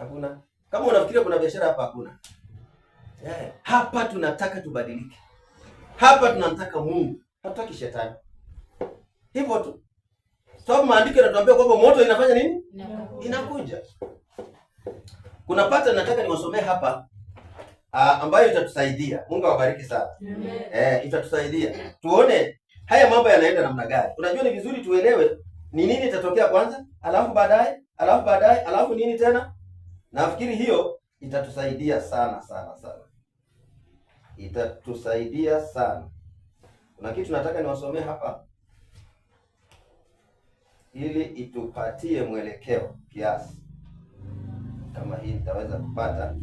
Hakuna. Kama unafikiria kuna biashara hapa, hakuna. Yeah. Hapa tunataka tubadilike. Hapa tunamtaka Mungu, hatutaki shetani. Hivyo tu. Sababu maandiko yanatuambia kwamba moto inafanya nini? Inakuja. Kuna pattern nataka niwasomee hapa ambayo itatusaidia. Mungu awabariki sana. Eh, itatusaidia tuone haya mambo yanaenda namna gani. Unajua ni vizuri tuelewe ni nini itatokea kwanza, alafu baadaye, alafu baadaye, alafu nini tena. Nafikiri hiyo itatusaidia sana sana sana, itatusaidia sana. Kuna kitu nataka niwasomee hapa ili itupatie mwelekeo kiasi. Kama hii nitaweza kupata.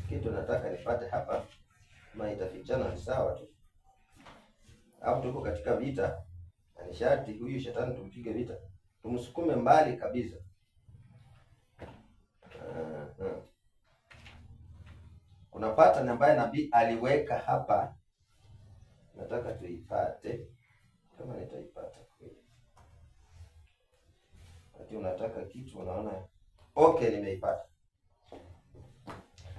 Kitu nataka nipate hapa, ma itafichana, ni sawa tu. Hapo tuko katika vita, na ni sharti huyu shetani tumpige vita, tumsukume mbali kabisa. Kuna pattern ambayo nabii aliweka hapa, nataka tuipate, kama nitaipata kweli. Wakati unataka kitu unaona, okay, nimeipata.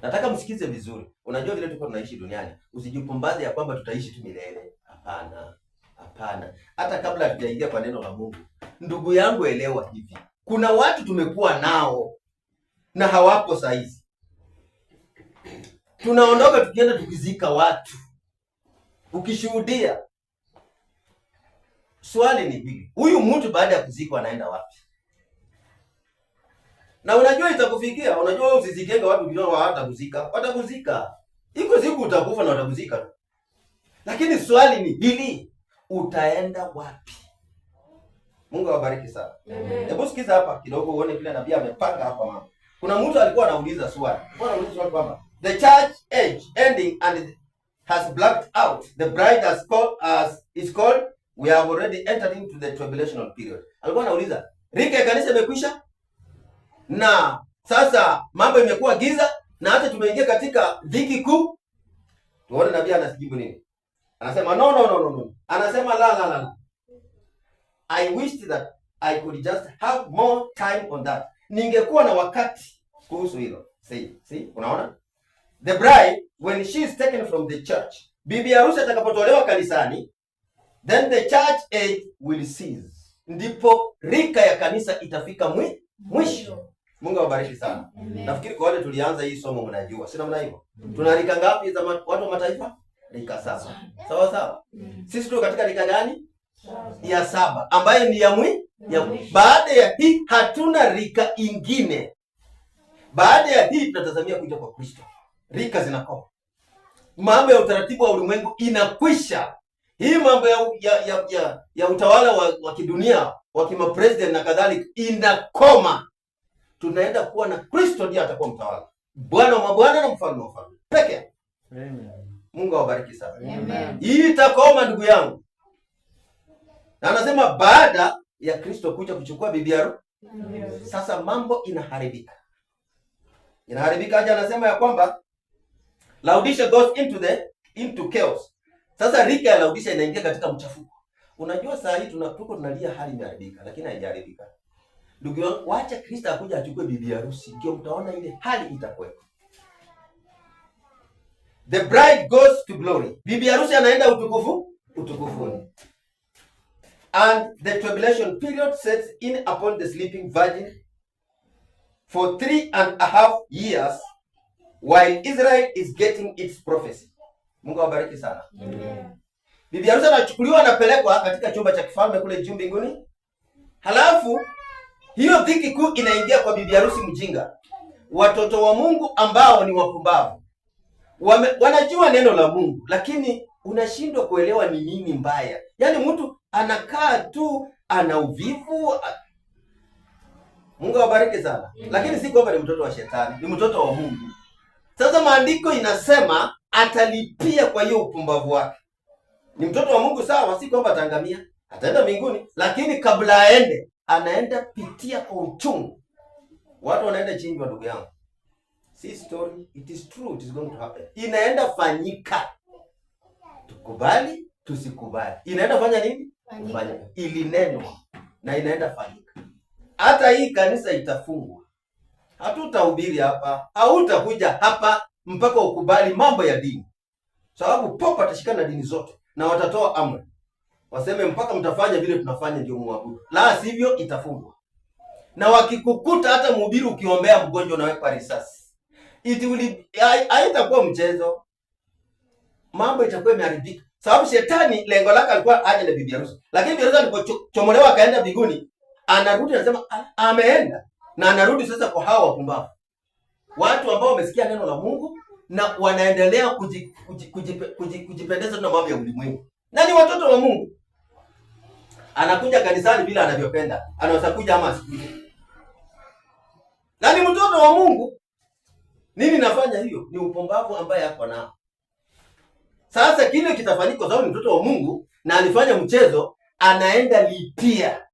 Nataka msikize vizuri. Unajua vile tuko tunaishi duniani, usijipumbaze ya kwamba tutaishi tu milele. Hapana, hapana. Hata kabla hatujaingia kwa neno la Mungu, ndugu yangu, elewa hivi, kuna watu tumekuwa nao na hawapo saa hizi. Tunaondoka tukienda tukizika watu, ukishuhudia. Swali ni hili, huyu mtu baada ya kuzikwa anaenda wapi? Na unajua itakufikia, unajua wewe usizikenge watu ukijua hawatakuzika, watakuzika. Iko siku utakufa na watakuzika tu. Lakini swali ni hili, utaenda wapi? Mungu awabariki sana. Hebu sikiza hapa kidogo uone vile nabii amepanga hapa mama. Kuna mtu alikuwa anauliza swali. Alikuwa anauliza swali kwamba the church age ending and has blacked out. The bride has called as is called, we have already entered into the tribulational period. Alikuwa anauliza, rika ya kanisa imekwisha? Na sasa mambo imekuwa giza na hata tumeingia katika dhiki kuu. Tuone nabii anajibu nini? Anasema no, no, no, no, no. Anasema la, la, la, la. I wished that I could just have more time on that. Ningekuwa na wakati kuhusu hilo. See, see, unaona? The bride, when she is taken from the church, bibi harusi atakapotolewa kanisani, then the church age will cease. Ndipo rika ya kanisa itafika mwisho. Mungu awabariki sana. Nafikiri kwa wale tulianza hii somo mnajua. Si namna hivyo? Tuna rika ngapi za watu wa mataifa? Rika 7. Sawa sawa. Sisi tuko katika rika gani? Ya 7, ambayo ni ya baada ya hii hatuna rika ingine. Baada ya hii tunatazamia kuja kwa Kristo. Rika zinakoma. Mambo ya utaratibu wa ulimwengu inakwisha. Hii mambo ya utawala wa kidunia, wa kimapresident na kadhalika inakoma. Tunaenda kuwa na Kristo, ndiye atakuwa mtawala. Bwana wa mabwana na mfalme wa wafalme. Peke yake. Amen. Mungu awabariki sana. Amen. Hii itakoma ndugu yangu. Na anasema baada ya Kristo kuja kuchukua bibi harusi, sasa mambo inaharibika. Inaharibika aje? Anasema ya kwamba Laodicea goes into chaos. Sasa rika ya Laodicea inaingia katika mchafuko. Unajua saa hii tuko tunalia hali imeharibika, lakini haijaharibika. Ndugu yangu, wacha Kristo akuje achukue bibi harusi, ndio mtaona ile hali itakuwepo. The bride goes to glory. Bibi harusi anaenda utukufuni. And the tribulation period sets in upon the sleeping virgin for 3.5 years while Israel is getting its prophecy. Mungu awabariki sana. Amen. Bibi harusi anachukuliwa, anapelekwa katika chumba cha kifalme kule juu mbinguni. Halafu hiyo dhiki kuu inaingia kwa bibi harusi mjinga. Watoto wa Mungu ambao ni wapumbavu. Wanajua neno la Mungu, lakini unashindwa kuelewa ni nini mbaya. Yaani mtu anakaa tu ana uvivu. Mungu awabariki sana. Amen. Lakini si kwamba ni mtoto wa shetani, ni mtoto wa Mungu. Sasa maandiko inasema atalipia kwa hiyo upumbavu wake. Ni mtoto wa Mungu sawa, si kwamba ataangamia, ataenda mbinguni, lakini kabla aende anaenda pitia kwa uchungu. Watu wanaenda chinjwa, ndugu yangu. Si story, it is true, it is going to happen. Inaenda fanyika. Tukubali, tusikubali. Inaenda fanya nini? Kufanyika. Ilinenwa na inaenda fanyika. Hata hii kanisa itafungwa. Hatutahubiri hapa, hautakuja hapa mpaka ukubali mambo ya dini, sababu popa atashikana na dini zote na watatoa amri, waseme mpaka mtafanya vile tunafanya ndio muabudu, la sivyo itafungwa. Na wakikukuta hata mhubiri ukiombea mgonjwa unawekwa risasi, it will haitakuwa mchezo, mambo itakuwa imeharibika, sababu shetani lengo lake alikuwa aje na bibi harusi, lakini bibi harusi alipochomolewa akaenda mbinguni, anarudi anasema ameenda, na anarudi sasa kwa hawa wapumbavu, watu ambao wamesikia neno la Mungu na wanaendelea kujipendeza na mambo ya ulimwengu, na ni watoto wa Mungu. Anakuja kanisani bila anavyopenda, anaweza kuja ama asikuje, na ni mtoto wa Mungu. Nini nafanya hiyo? Ni upumbavu ambaye ako nao. Sasa kile kitafanyika kwa sababu ni mtoto wa Mungu na alifanya mchezo, anaenda lipia.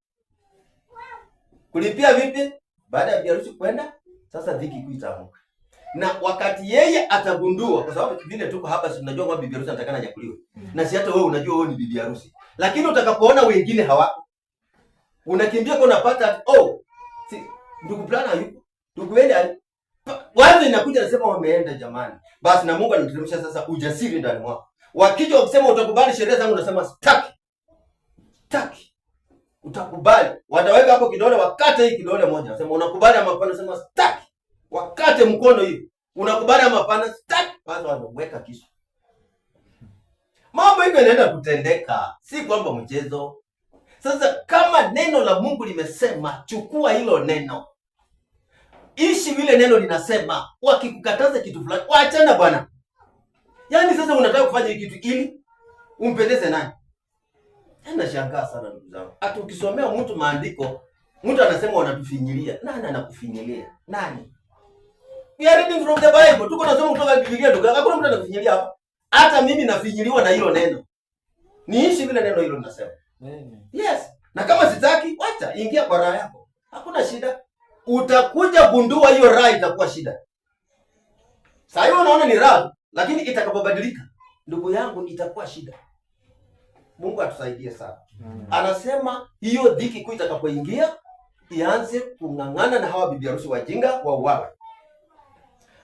Kulipia vipi? Baada ya biharusi kwenda, sasa dhiki kuu itaamka. Na wakati yeye atagundua, kwa sababu vile tuko hapa, si tunajua kwamba bibi harusi anatakana anyakuliwe. Na si hata wewe unajua wewe ni bibi harusi. Lakini utakapoona wengine hawako, unakimbia kwa unapata, oh, si ndugu fulani hayupo, ndugu yule hayupo. Wazo inakuja nasema wameenda jamani. Basi na Mungu anateremsha sasa ujasiri ndani mwako. Wakija wakisema utakubali sheria zangu, unasema sitaki. Sitaki. Utakubali. Wataweka hapo kidole, wakate hii kidole moja. Nasema unakubali ama hapana? Nasema sitaki. Wakate mkono hivi. Unakubali ama hapana? Sitaki. Basi wanaweka kisu. Mambo hivyo yanaenda kutendeka, si kwamba mchezo. Sasa kama neno la Mungu limesema, chukua hilo neno, ishi vile neno linasema. Wakikukataza kitu fulani, waachana bwana. Yaani sasa unataka kufanya hiki kitu ili umpendeze nani? Yaani nashangaa sana ndugu zangu. Hata ukisomea mtu maandiko, mtu anasema wanatufinyilia. Nani anakufinyilia? Nani? We are reading from the Bible. Tuko nasoma kutoka Biblia ndugu. Hakuna mtu anakufinyilia hapa. Hata mimi nafinyiliwa na hilo neno. Niishi vile neno hilo linasema. Yes. Na kama sitaki, wacha ingia kwa raha yako. Hakuna shida. Utakuja gundua hiyo raha itakuwa shida. Sasa hiyo unaona ni raha, lakini itakapobadilika, ndugu yangu, itakuwa shida. Mungu atusaidie sana. Anasema hiyo dhiki kuu itakapoingia, ianze kung'ang'ana na hawa bibi harusi wajinga wauawe.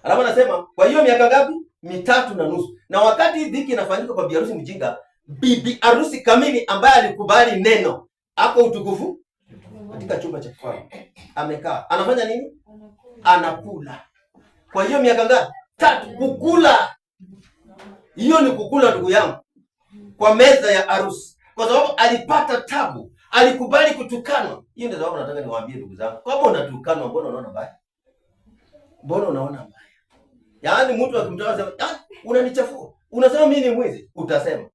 Alafu anasema kwa hiyo miaka ngapi? 3.5. Na wakati hii dhiki inafanyika kwa bibi harusi mjinga, bibi harusi kamili ambaye alikubali neno ako utukufu katika chumba cha kifalme amekaa, anafanya nini? Anakula. Kwa hiyo miaka ngapi? 3. Kukula. Hiyo ni kukula ndugu yangu, kwa meza ya harusi, kwa sababu alipata tabu, alikubali kutukanwa. Hiyo ndio sababu nataka niwaambie ndugu zangu, kama unatukanwa, mbona unaona mbaya? Mbona unaona mbaya? Yaani mtu akimtoa sema, ah, unanichafua, unasema mimi ni mwizi, utasema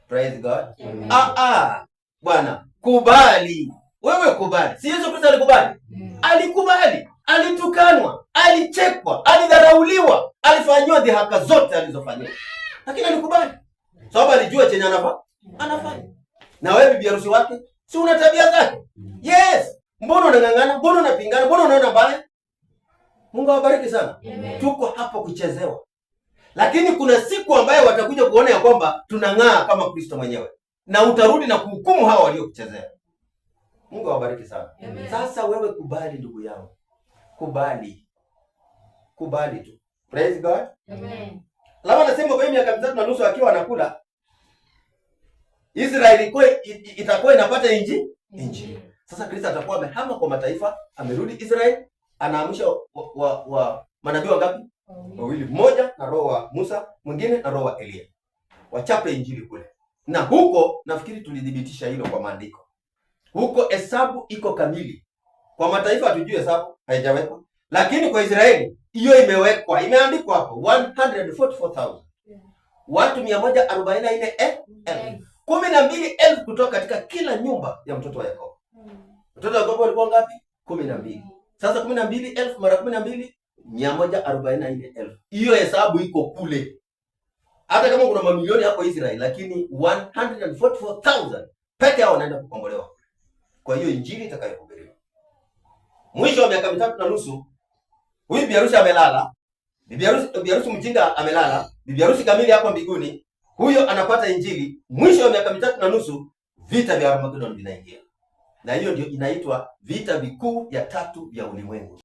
praise God. Amen. Ah, ah, bwana, kubali. Wewe kubali. Si Yesu Kristo alikubali? Alikubali, alitukanwa, alichekwa, alidharauliwa, alifanyiwa dhihaka zote alizofanyiwa. Lakini alikubali. Sababu alijua chenye anafanya. Na wewe bibi harusi wake, si una tabia zake? Yes. Mbona unang'ang'ana? Mbona unapingana? Mbona unaona mbaya? Mungu awabariki sana. Amen. Tuko hapo kuchezewa. Lakini kuna siku ambayo watakuja kuona ya kwamba tunang'aa kama Kristo mwenyewe. Na utarudi na kuhukumu hawa waliokuchezea. Mungu awabariki sana. Amen. Sasa wewe kubali ndugu yangu. Kubali. Kubali tu. Praise God. Amen. Alafu anasema kwa hiyo miaka 3.5 akiwa anakula, Israeli itakuwa inapata injili. Sasa Kristo atakuwa amehama kwa mataifa, amerudi Israeli, anaamsha wa manabii wangapi? Wawili, mmoja na roho wa Musa, mwingine na roho wa Elia. Wachape injili kule. Na huko nafikiri tulidhibitisha hilo kwa maandiko. Huko hesabu iko kamili. Kwa mataifa hatujui hesabu, haijawekwa. Lakini kwa Israeli hiyo imewekwa, imeandikwa hapo 144,000. Watu 144,000. 12,000 kutoka katika kila nyumba ya mtoto wa Yakobo. Mtoto wa Yakobo walikuwa ngapi? 12. Sasa 12,000 mara 12, 144,000. Hiyo hesabu iko kule. Hata kama kuna mamilioni hapo Israeli, lakini 144,000 peke yao wanaenda kukombolewa. Kwa hiyo injili itakayohubiriwa. Mwisho wa miaka 3.5, huyu bibi harusi amelala, bibi harusi mjinga amelala, bibi harusi kamili hapo mbinguni, huyo anapata injili. Mwisho wa miaka 3.5, Vita vya Armageddon vinaingia, na hiyo ndio inaitwa vita vikuu vya tatu vya ulimwengu.